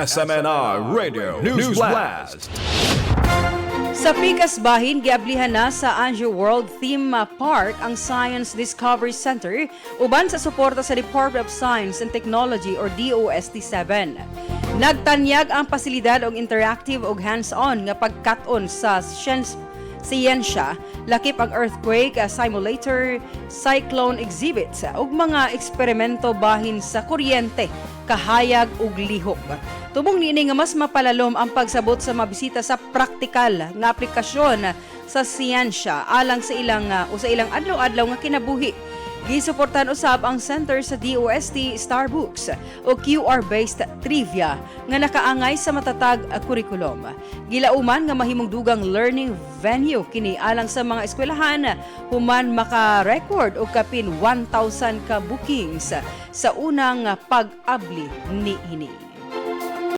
SMNI Radio News Blast. Sa Pikas Bahin, giablihan na sa Anjo World Theme Park ang Science Discovery Center uban sa suporta sa Department of Science and Technology or DOST-7. Nagtanyag ang pasilidad og interactive ug hands-on nga pagkat-on sa siyensya, lakip ang earthquake simulator, cyclone exhibits ug mga eksperimento bahin sa kuryente, kahayag ug lihok. Tubong niini nga mas mapalalom ang pagsabot sa mga bisita sa praktikal nga aplikasyon sa siyensya alang sa ilang o sa ilang adlaw-adlaw nga kinabuhi. Gisuportahan usab ang center sa DOST Starbooks o QR-based trivia nga nakaangay sa matatag kurikulum. Gilauman nga mahimong dugang learning venue kini alang sa mga eskwelahan human maka-record og kapin 1,000 ka bookings sa unang pag-abli niini.